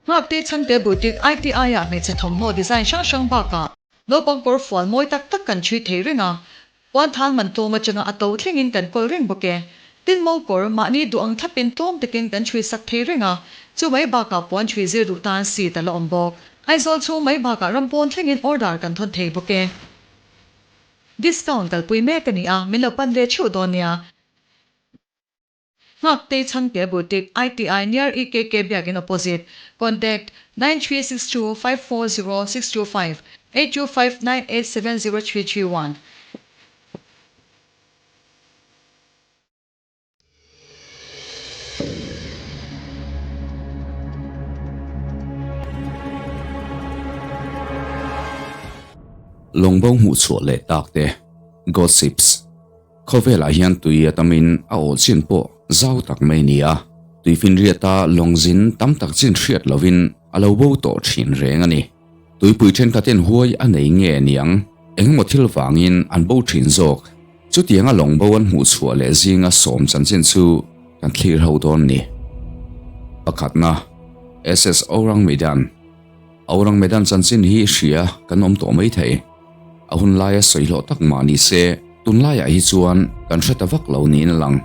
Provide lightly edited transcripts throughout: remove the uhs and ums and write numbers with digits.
Nghaktei Chhangte Boutique ITI-ah hmeichhe thawmhnaw design hrang hrang bakah naupang kawr fual mawi tak tak kan chhui thei reng a, puan thang man tlawm atanga a to thlengin kan kawl reng bawk e. Tin mo kawr mahni duh ang thlapin tlawm takin kan chhui sak thei reng a, chu mai bakah puan chhui zir duh tan seat a la awm bawk. Aizawl chhung mai bakah ram pawn thlengin order kan thawn thei bawk e. Discount kalpui mek a ni a, min lo pan ve theuh dawn nia. Nghaktei Chhangte Boutique, ITI, near EKK Biakin opposite, Contact, 9362 540 625, 825 987 0331. Lawngbo hmuhchhuah leh tak te, Gossips. Khawvelah hian tui a tamin a aw chin pawh zau tak mai a ni a, tuifinriata lawng zin tam tak chin hriat lovin a lo bo tawh thin reng a ni. Tuipui thenkhatin huai a nei nge niang, engemaw thil vangin an bo thin zawk. Chutianga lawngbo an hmuhchhuah leh zinga sawm chanchin chu kan thlir ho dawn ni. Pakhatna, SS Orang Medan. Orang Medan chanchin hi hria kan awm tawh mai thei. A hun laia sawi hlawh tak mah ni se, tunlaiah hi chuan kan hre ta vak lo niin a lang.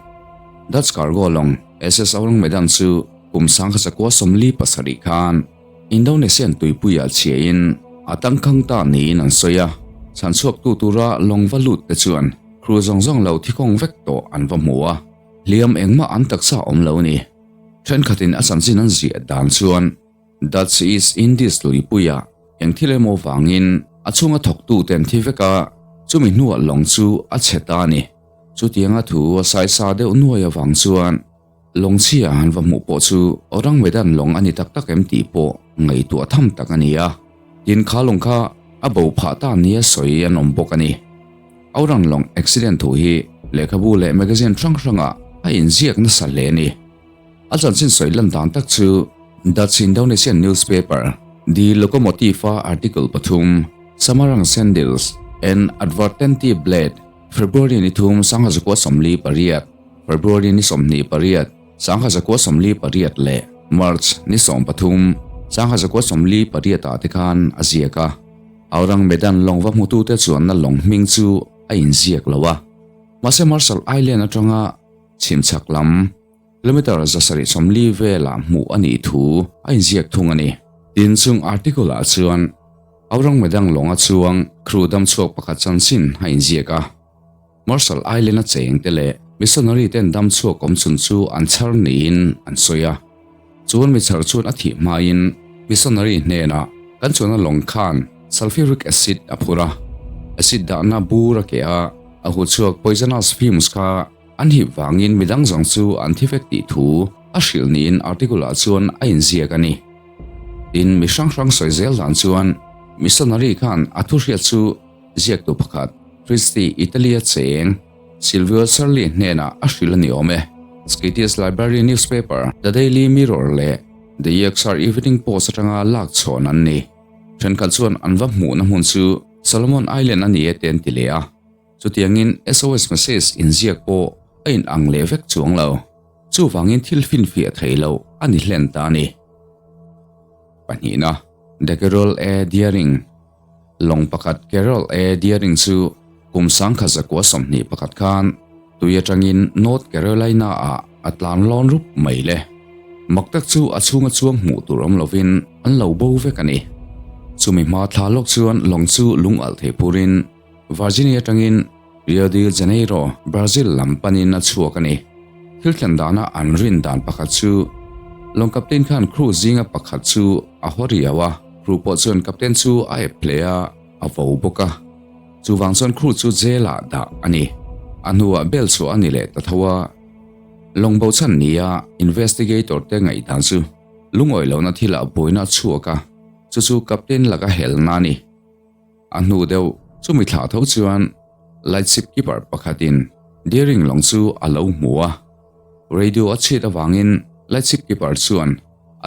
Dutch cargo lawng SS Orang Medan chu kum 1947 khan Indonesian tuipuiah chhiain a tangkhang ta niin an sawi a, chhanchhuaktu tura lawng va lut te chuan crew zawng zawng lo thikawng vek tawh an va hmu a, hliam engmah an taksa awm lo ni. Thenkhatin a chanchin an ziah dan chuan Dutch East Indies tuipuiah eng thil emaw vangin a chhunga thawktu ten thi vek a, chumi hnuah lawng chu a chhe ta a ni. Chutianga thu a saisa deuh nuai avang chuan Lawngchhia han va hmuh pawh chu Orang Medan lawng a ni tak tak em tih pawh ngaihtuah tham tak a ni a, tin kha lawng kha a bo phah ta nia sawi an awm bawk a ni. Orang lawng accident thu hi lehkhabu leh magazine hrang hrangah a inziak nasa hle a ni. A chanchin sawi lan dan tak chu Dutch Indonesian newspaper The Locomotive-a article pathum Samarang Sandals and Advertente Blade February ni thum 1948, February ni 28, 1948 leh March ni 13, 1948 ah te khan a ziak a. Aurang Medan lawng va hmutute chuanna lawng hming chu a inziak lo a. Mahse Marshall Island atanga chhimchhak lam kilometre 740 velah hmuh a nih thu a inziak thung a ni. Tin chung article ah chuan Aurang Medang lawnga chuang crew damchhuak pakhat chanchin a inziak a. Marshall Island a cheng te leh missionary ten damchhuak awm chhun chu an chhar niin an sawi a. Chuan mi chhar chuan a thih hmain missionary hnenah kan chuanna lawng khan sulfuric acid a phur a, acid dahna bur a keh a, a huchhuak poisonous fumes kha an hip vangin midang zawng chu an thi vek tih thu a hrilh niin article ah chuan a inziak a ni. Tin, mi hrang hrang sawi zel dan chuan missionary khan a thu hriat chu ziaktu pakhat Christy Italy a cheng Silvio Sarli hnenah a hrilh a ni awm e. Sketis Library newspaper The Daily Mirror leh The Yorkshire Evening Post atanga lak chhawn an ni. Thenkhat chuan an va hmuhna hmun chu Solomon Island a ni e te an ti leh a. Chutiangin SOS message inziak pawh a in ang leh vek chuang lo. Chuvangin thil finfiah thei lo a ni hlen ta a ni. Pahnihna, The Carol A. Deering Lawng pakhat Carol A. Deering chu kum 1921 khan tui atangin North Carolina-ah a tlan lawn rup mai le. Mak tak chu a chhunga chuang hmuh tur awm lovin an lo bo vek a ni. Chumi hma thla lawk chuan lawng chu lung alh thei phurin Virginia atangin Rio de Janeiro, Brazil lam panin a chhuak a ni. Thil thlen dana an rin dan pakhat chu lawng captain khan crew zinga pakhat chu a haw riau a, crew pawh chuan captain chu a ep hle a, a vo bawk a. Chuvang chuan crew chu jail ah dah a ni. A hnuah bail chhuah a ni leh ta tho a. Lawng bo chhan nia investigator te ngaihdan chu lungawi lohna thilah buaina a chhuak a, chu chu captain laka helna a ni. A hnu deuh chumi thlah tho chuan lightship keeper pakhatin Deering lawng chu a lo hmu a. Radio a chhiat avangin lightship keeper chuan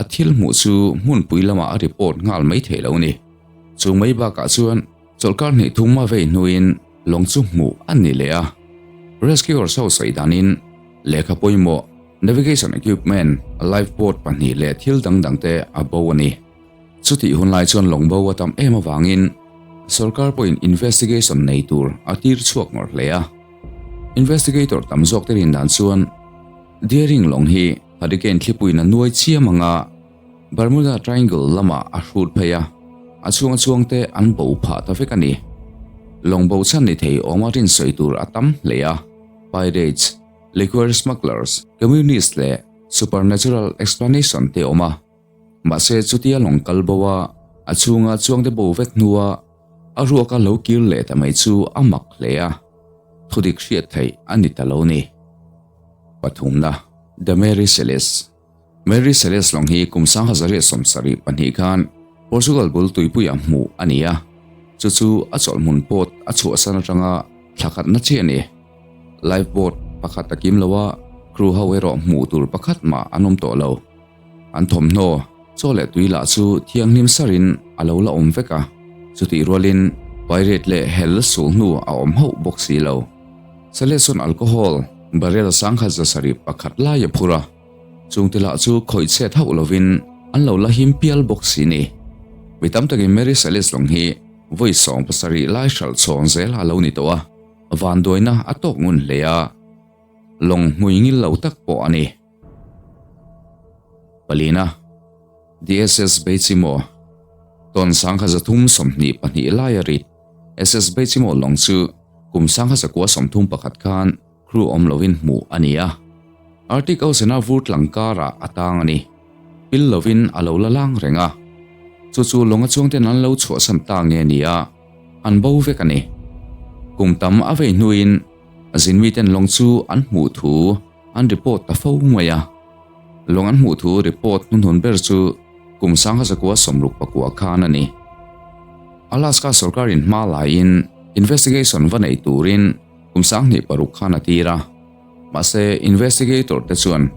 a thil hmuh chu hmunpui lamah a report nghal mai thei lo ni. Chu mai bakah chuan chawlhkar hnih thum a vei hnuin lawng chu hmuh a ni leh a. Rescuers ho sawi danin lehkha pawimawh. Navigation equipment, lifeboat pahnih leh thil dang dangte a bo a ni. Chutih hun lai chuan lawng bo a tam em avangin sorkar pawhin investigation nei tur a tir chhuak ngawrh hle a. Investigator tam zawk te rin dan chuan Deering lawng hi hurricane thlipuiin a nuai chiam ang a, Bermuda Triangle lamah a hrut phei a, a chhunga chuangte an bo phah ta vek a ni. Lawng bo chhan ni thei awma rinsawi tur a tam hle a, pirates, Liquor smugglers, communist leh supernatural explanation te awm a. Mahse chutia lawng kal bo a, a chhunga chuangte bo vek hnua a ruaka lo kir leh ta mai chu a mak hle a, thudik hriat theih a ni ta lo ni. Pathumna, The Mary Celeste. Mary Celeste lawng hi kum sangha zariat sawmsarih pahnih khan Portugal bul tuipuiah hmuh a ni a, chu chu a chawlhhmun pawt a chhuahsan atanga thla khatna chiah a ni. Life boat pakhat a kim lo a, crew ho erawh hmuh tur pakhat mah an awm tawh lo. An thawmhnaw, chaw leh tui lah chu thianghlim sarin a lo la awm vek a, chutih rualin pirate leh hel sul hnu a awm hauh bawk si lo. Celeste chuan alcohol barrel sangkhat zasarih pakhat lai a phur a, chungte lah chu khawih chhet hauh lovin an lo la him pial bawk si ni. Mi tam takin Mary Celeste lawng hi vawi 70 lai hralh chhawn zel a lo ni tawh a. Vanduaina a tawk ngun hle a, lawng hmui ngil lo tak pawh a ni. Palina, DSS Beichimo, Tawn sangkha zathum 22 lai a rit. SS Beichimo lawng chu kum sangkha zakua 31 khan crew awm lovin hmuh a ni a. Arctic Ocean-a vur tlang karah a tang a ni. Pil lovin a lo la lang reng a. Chu chu lawnga chuangten an lo chhuahsan ta nge ni a. An bo vek a ni. Kum tam a vei hnuin zinmiten lawng chu an hmuh thu an report ta fo mai a. Lawng an hmuh thu report hnuhnun ber chu kum sangha zakua 64 khan a ni. Alaska sorkarin hma laiin investigation va nei turin kum 26 khan a tir a. Mahse investigator te chuan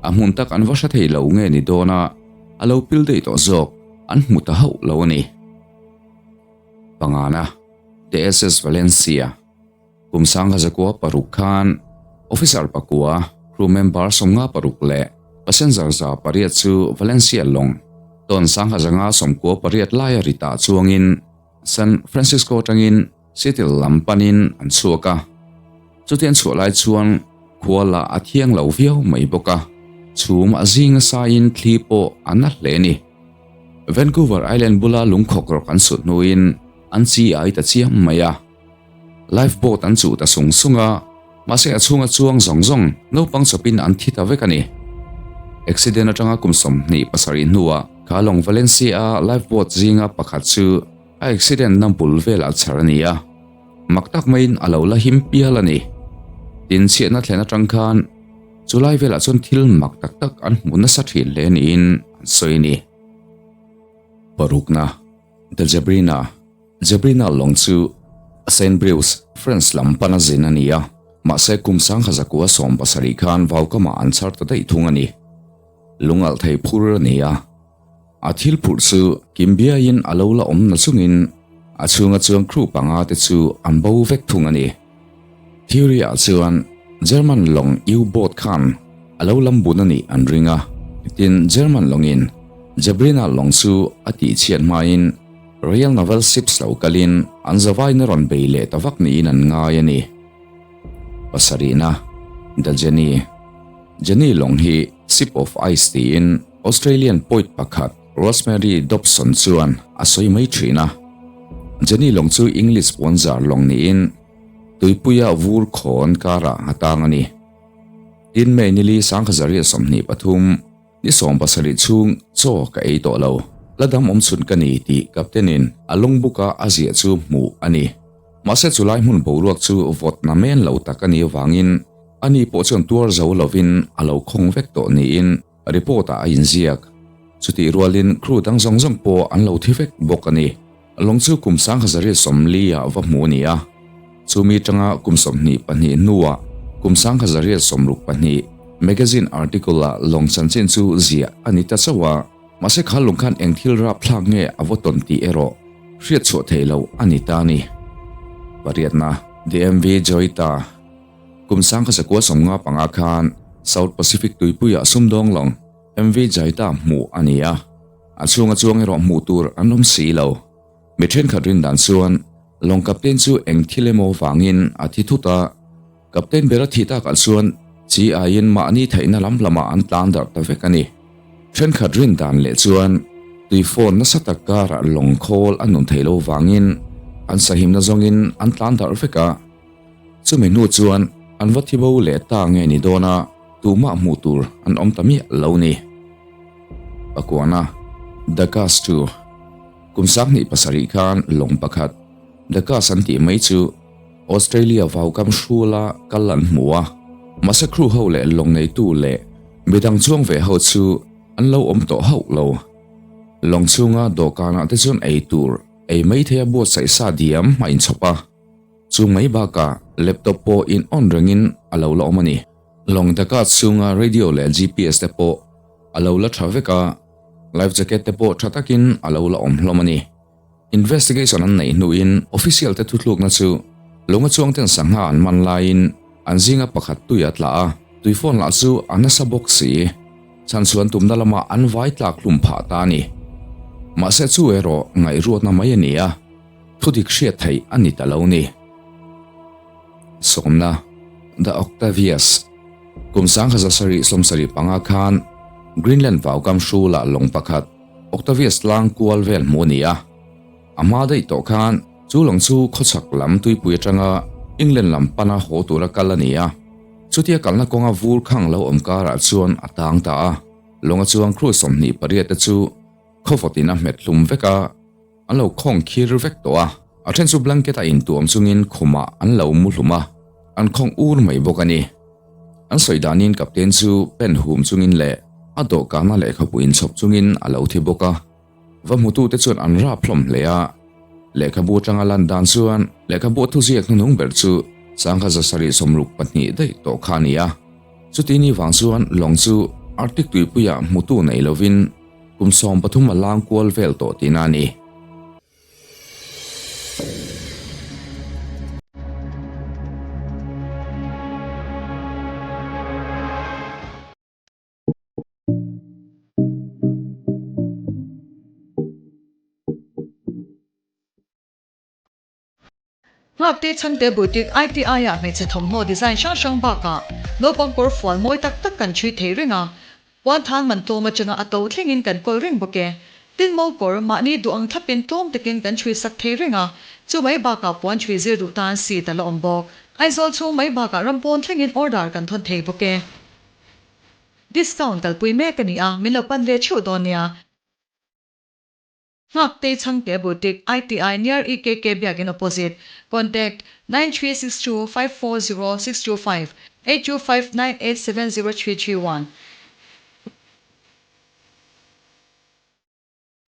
a hmun tak an va hre thei lo nge ni dawn a, a lo pil daih tawh zawk an hmu ta hauh lo a ni. Pangana, The SS Valencia, kum sangha zakua paruk khan officer pakua, crew member 56 leh passenger 108 chu Valencia lawng tawn sangha 598 laia ritah chuangin San Francisco atangin Seattle lam panin an chhuak a. Chuti an chhuah lai chuan khua lah a thiang lo viau mai bawk a, chhum a zing a saiin thli pawh a na hle a ni. Vancouver Island bula lungkhawk rawk an sut hnuin an chi ai ta chiam mai a. Life boat an chuh ta sung sung a, mahse a chhunga chuang zawng zawng naupang chawpin an thi ta vek a ni. Accident atanga kum 27 hnuah kha lawng Valencia-a life boat zinga pakhat chu a accident na bul velah chhar a ni a, mak tak maiin a lo la him pial a ni. Tin chhiatna thlen atang khan Chulai velah chuan thil mak tak tak an hmuh nasa thin hle niin an sawi a ni. Parukna, The Jabrina, Jabrina lawng chu Saint Brieux, France lam pana zin a ni a, mahse kum sangkha zakua 17 khan vaukamah an chhar ta daih thung a ni. Lungalh thei phur a ni a, a thil phurh chu kim biaiin a lo la awm na chungin a chhunga chuang crew panga te chu an bo vek thung a ni. Theory ah chuan German lawng U-boat khan a lo lam bun a nih an ring a, tin German lawngin Jabrina lawng chu a tihchhiat hmain Royal Naval Ships lo kalin an zavaina rawn bei leh ta vak niin an ngai a ni. Pasarihna, The Jenny, Jenny lawng hi Ship of Ice tiin Australian poet pakhat Rosemary Dobson chuan a sawi mai thin a. Jenny lawng chu English puanzar lawng niin tuipuia vur khawn karah a tang a ni. Tin May nili sangkha zariat 23 ni 17 chhung chaw ka ei tawh lo. La dam awm chhun ka ni tih captain-in a lawng buka a ziah chu hmuh a ni. Mahse chulai hmun boruak chu vawt na men lo tak a nih avangin ani pawh chuan tuar zo lovin a lo khawng vek tawh niin Report-ah a inziak. Chutih rualin crew dang zawng zawng pawh an lo thi vek bawk a ni. Lawng chu kum 1940-ah va hmuh a ni a, chumi atanga kum 22 hnuah kum 1962 magazine article-ah lawng chanchin chu ziah a ni ta chauh a, mahse kha lawng khan eng thil rapthlak nge a va tawn tih erawh hriat chhuah theih loh a ni ta a ni. Pariatna, The MV Joyita. Kum 1995 khan. South Pacific tuipuiah sumdawng lawng MV Jaita hmuh a ni a, a chhunga chuang erawh hmuh tur an awm si lo. Mi thenkhat rin dan chuan lawng captain chu eng thil emaw vangin a thi thut a, captain ber a thih takah chuan chi aiin mahni theihna lam lamah an tlan darh ta vek a ni. Thenkhat rin dan leh chuan tui phone nasa tak karah lawng khawl a nun theih lo vangin an sahimna zawngin an tlan darh vek a, chumi hnu chuan an va thi bo leh ta nge ni dawn a, tumah hmuh tur an awm ta miah lo ni. Pakuana, The Cast chu Kum 27 khan lawng pakhat, The Cast an tih mai chu Australia vaukam hrula kal an hmu a, mahse crew ho leh lawng neitu leh midang chuang ve ho chu an lo awm tawh hauh lo. Lawng chhunga dawhkanah te chuan ei tur ei mai theia buatsaih sa diam a inchhawp a, chu mai bakah laptop pawh in on rengin a lo la awm a ni. Lawng The Cast chhunga radio leh GPS te pawh a lo la tha vek a, life jacket te pawh tha takin a lo la awm hlawm a ni. Investigation an neih hnuin official te thuthlukna chu lunga chuang ten sangha an man laiin an zinga pakhat tui a tla a, tui phone lah chu a nasa bawk si. Chhanchhuan tumna lamah an vai tlak hlum phah ta a ni. Mahse chu erawh ngaihruatna mai a ni a, thudik hriat theih a ni ta lo ni. Sawmna, The Octavius. Kum 1775 khan Greenland vaukam hrulah lawng pakhat Octavius tlang kual vel hmuh a ni a. A hma daih tawh khan chu lawng chu khawchhak lam tuipui atanga England lam pana haw tura kal a ni a. Chutia kalna kawnga vur khang lo awm karah chuan a tang ta a. Lawnga chuang crew 28 te chu khawvawtin a hmet hlum vek a, an lo khawng khir vek tawh a. A then chu blanket a intuam chungin khumah an lo mu hlum a, an khawng ur mai bawk a ni. An sawi danin captain chu pen hum chungin leh a dawhkana lehkhabu inchhawp chungin a lo thi bawk a. Va hmutute chuan an rap hlawm hle a, lehkhabu atanga lan dan chuan lehkhabu a thuziak hnuhnung ber chu 1762 daih tawh kha a ni a. Chuti ni vang chuan lawng chu Arctic tuipuiah hmutu nei lovin kum 13 a lang kual vel tawh tihna a ni. Nghakte Chhangte Boutique ITI-ah hmeichhe thawmhnaw design hrang hrang bakah naupang kawr fual mawi tak tak kan chhui thei reng a, puan than man tlawm atanga a to thlengin kan kawl reng bawk e. Tin mo kawr mahni duh ang thlapin tlawm takin kan chhui sak thei reng a, chu mai bakah puan chhui zir duh tan seat a la awm bawk. Aizawl chhung mai bakah ram pawn thlengin order kan thawn thei bawk e. Discount kalpui mek a ni a, min lo pan ve theuh dawn nia. Nghaktei Chhangte Boutique, ITI, near EKK Biakin opposite, Contact, 9362 540 625, 825 987 0331.